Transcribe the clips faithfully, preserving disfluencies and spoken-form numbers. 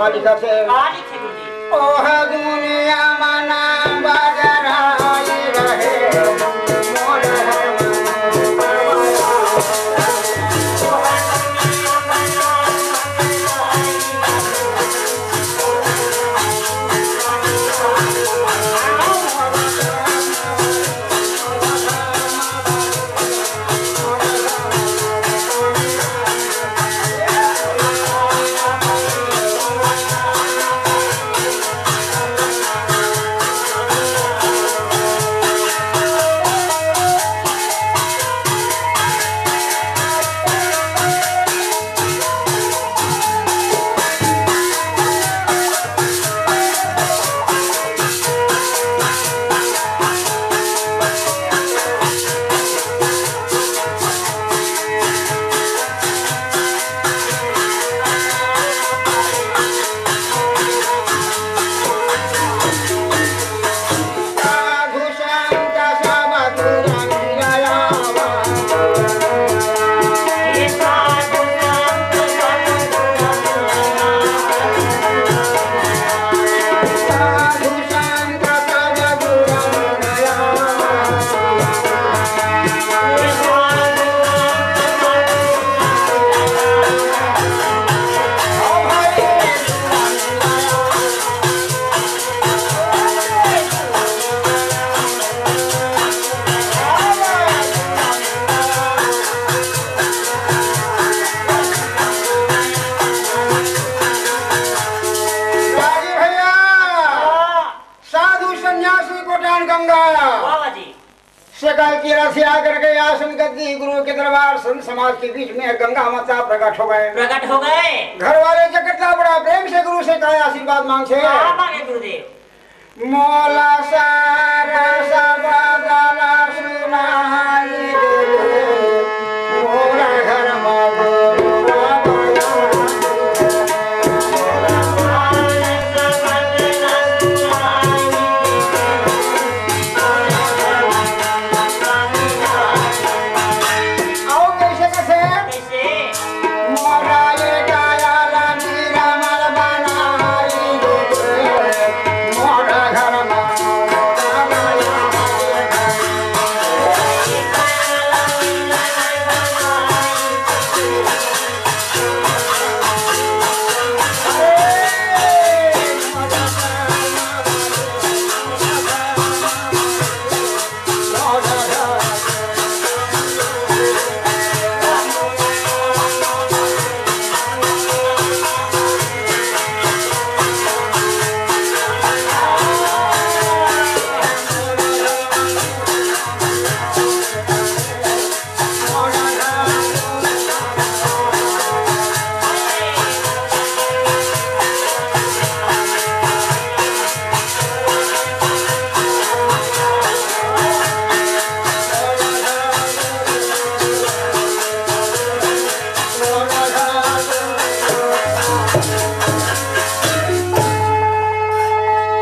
लिखत हे। का लिखे गुरुजी? ओह दुनिया म नाम बजराई रहे, मोर रागी भैया, साधु सन्यासी कोटान गंगा। वाह, वाह जी। सकल तीरथ से आकर के आसन गद्दी गुरु के दरबार, संत समाज के बीच में गंगा माता प्रकट हो गए। प्रकट हो गए। घर वाले जगत का बड़ा प्रेम से गुरु से कहा, आशीर्वाद मांग से। का मांगे गुरुदेव? मोला सारा सबद ला सुनाई दे, मोला घर मा गोलू बाबा। अउ कइसे, कइसे? कइसे? मोरा ये काया रानी रामल बनाई दे, मोरा घर मा।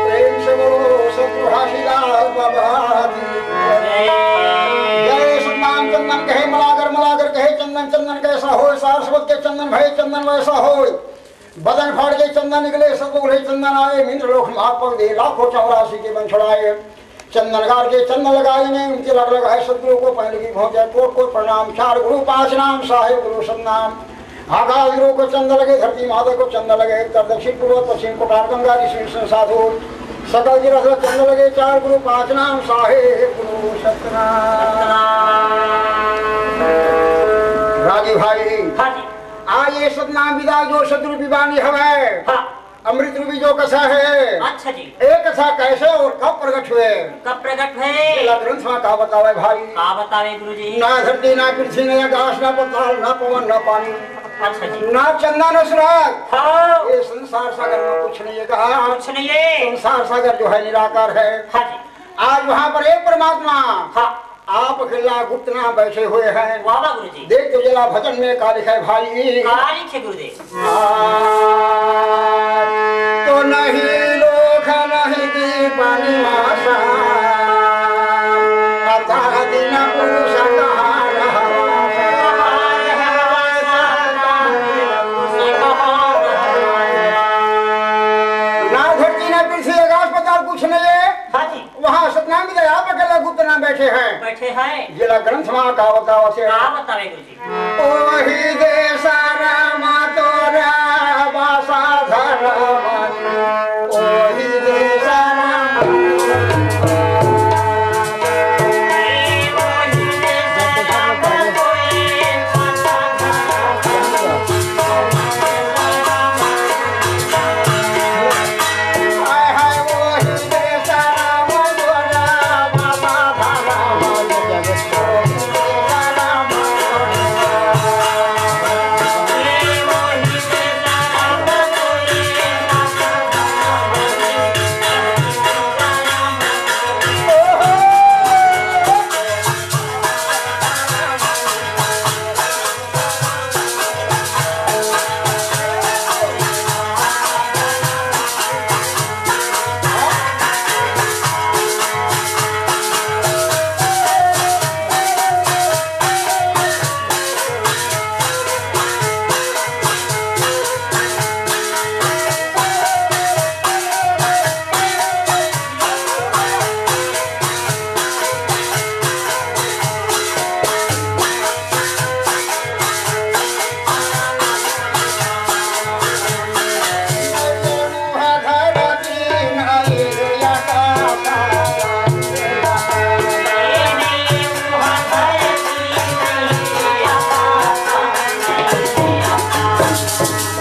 प्रेम से बोलो सतगुरु घासीदास बाबा की जय। जय सतनाम। चंदन कहे मलागर, मलागर कहे चंदन, चंदन कैसा होय, सारस्वत के चंदन भये चंदन वैसा होय। बदन फाड़ के चंदन निकले, सब उल्हे चंदन आए, मिंद्र लोक मा पग दे, लाखों चौरासी के बन छुड़ाए। चंदन गार के चंदन लगाए ने, उनके लग लगाए सतगुरु को, पहले की पहुंचे कोट कोट प्रणाम। चार गुरु पांच नाम, साहेब गुरु सतनाम। आकाश गुरु को चंदन लगे, धरती माता को चंदन लगे, उत्तर दक्षिण पूर्व पश्चिम कोटार गंगा ऋषि विष्णु साधु। सकल तीरथ चंदन लगे, चार गुरु पांच नाम, साहेब गुरु सतनाम। रागी भाई, हाँ जी। आज ये सतनाम विदा जो सतरूपी बानी हवय। हाँ। अमृत रूपी जो कथा है। अच्छा जी। ये कथा कैसे और कब प्रकट हुए? कब प्रकट हुए? ये ग्रंथ मा का बतावे भाई? का बतावे गुरुजी? ना धरती, ना पृथ्वी, ना आकाश, ना पाताल, ना पवन, ना पानी। अच्छा जी। ना चंदा, ना सुराग। हाँ। ये संसार सागर मा कुछ नहीं है कहा। कुछ नहीं है। संसार सागर जो है निराकार है। हाँ जी। आज वहाँ पर एक परमात्मा। हाँ। आप अकेला गुप्त नाम बैठे हुए हैं। वाह, वाह, गुरुजी। देख तो जला भजन में का लिखा है भाई। का लिखे गुरुदेव? आ, तो नहीं लोक नहीं दीप निवासा, अतः दिन पुरुष कहा रहवासा। इतना बैठे हैं, बैठे हैं। जेला ग्रंथ मा का बतावत हे। का बतावे गुरुजी? ओही देश राम तोरा बासा धरम, ओही देश राम।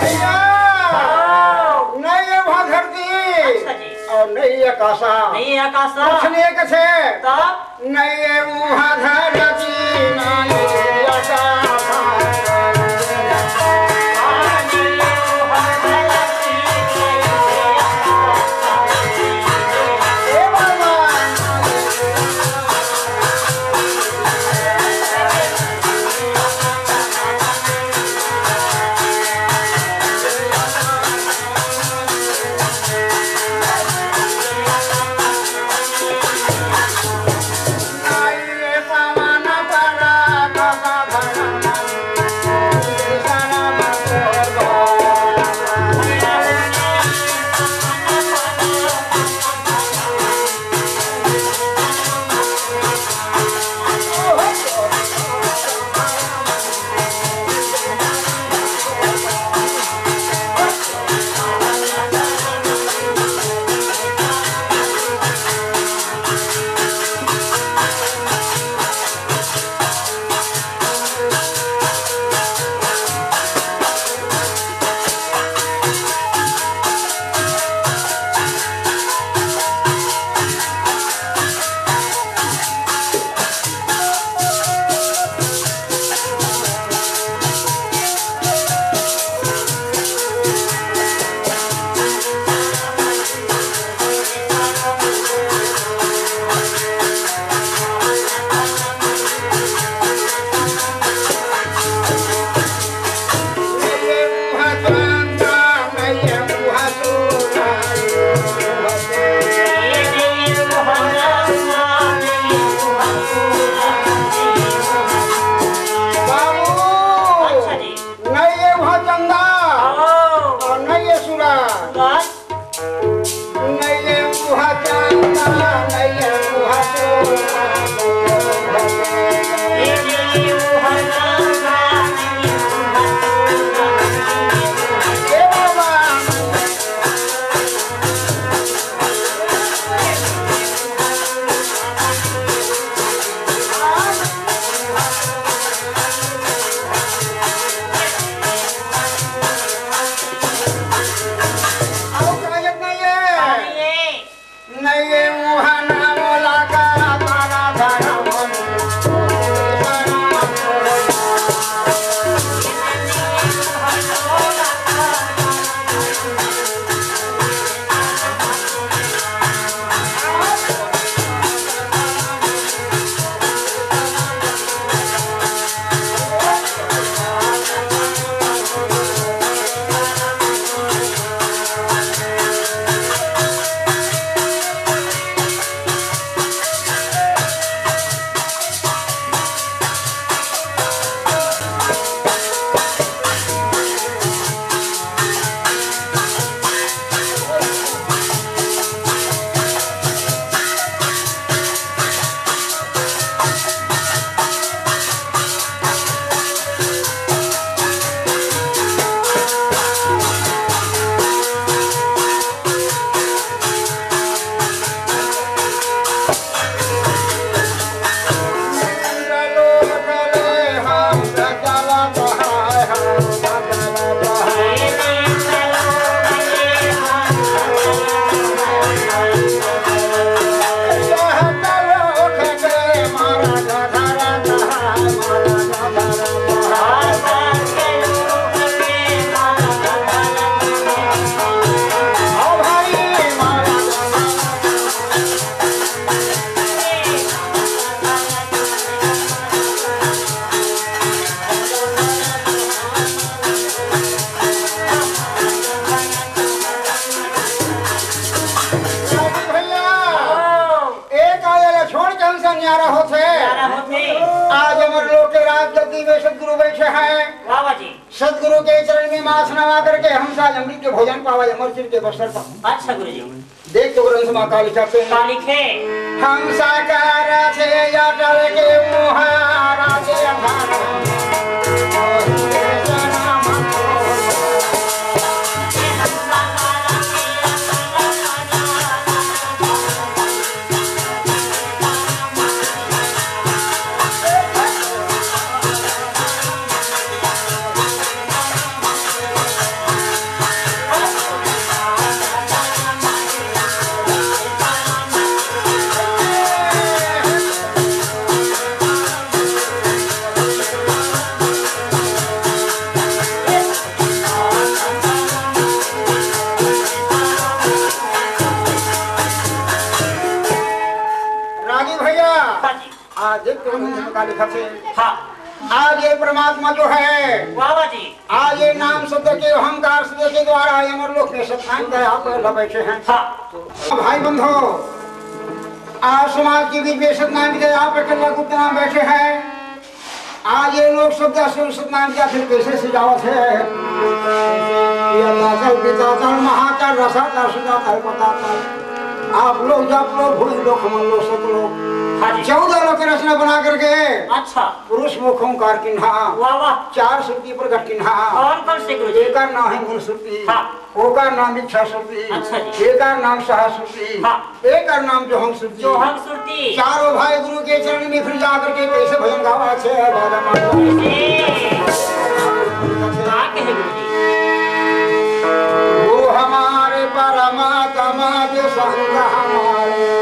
भैया, नहीं ये वहाँ धरती। अच्छा जी। अउ नहीं ये आकाशा। नहीं ये आकाशा। कुछ नहीं है कथे। तब? नहीं ये वहाँ धरती, नहीं ये आकाशा। ए बाबा। बाबू, अच्छा जी। नहीं ये वहाँ चंदा, हाँ। अउ नहीं ये सुरा। सुरा। नहीं ये वहाँ चंदा, नहीं ये वहाँ सुरा। ए बाबा। प्यारा होथे। प्यारा होथे। आज हमर लोग के राजगद्दी में सतगुरु बैठे हैं। वाह, वाह जी। सतगुरु के चरण में माथ नवा करके हम साज अमृत के भोजन पावा, अमर चिर के बस्तर पावा। अच्छा गुरु जी। देख तो ग्रंथ में का लिखा से। का लिखे? हम साकार थे या टल के मुहारा के अंधारा। रागी भैया, हाँ जी। आज एक तो हम का लिखा से। हाँ। आज ये परमात्मा जो है, वाह, वाह जी। आज ये नाम शब्द के, अहंकार शब्द के द्वारा ये अमर लोक में सतनाम का आप बैठे हैं। हाँ। भाई बंधो, आज समाज के बीच में सतनाम के आप अकेला गुप्त नाम बैठे हैं। आज ये लोग शब्द सुन सतनाम का फिर कैसे सजावत है? ये तातल, पितातल, महातल, रसातल, सुधातल, पतातल। आप लोग, जप लोग, भूल लोग, हम लोग, सत लोग। हाँ जी। चौदह लोग की रचना बना करके, अच्छा। पुरुष मुख ओंकार किन्हा। वाह, वाह। चार श्रुति प्रगट किन्हा। कौन कौन से गुरु जी? एकर नाम है मूल श्रुति। हाँ। ओकर नाम इच्छा श्रुति। अच्छा जी। एकर नाम सह श्रुति। हाँ। एकर नाम जोहंग श्रुति। जोहंग श्रुति। चारों भाई गुरु के चरण में फिर जा करके कैसे भजन गावा छे बाबा माता। कैसे? का कहे गुरु जी? गुरु हमारे परमात्मा के संग हमारे।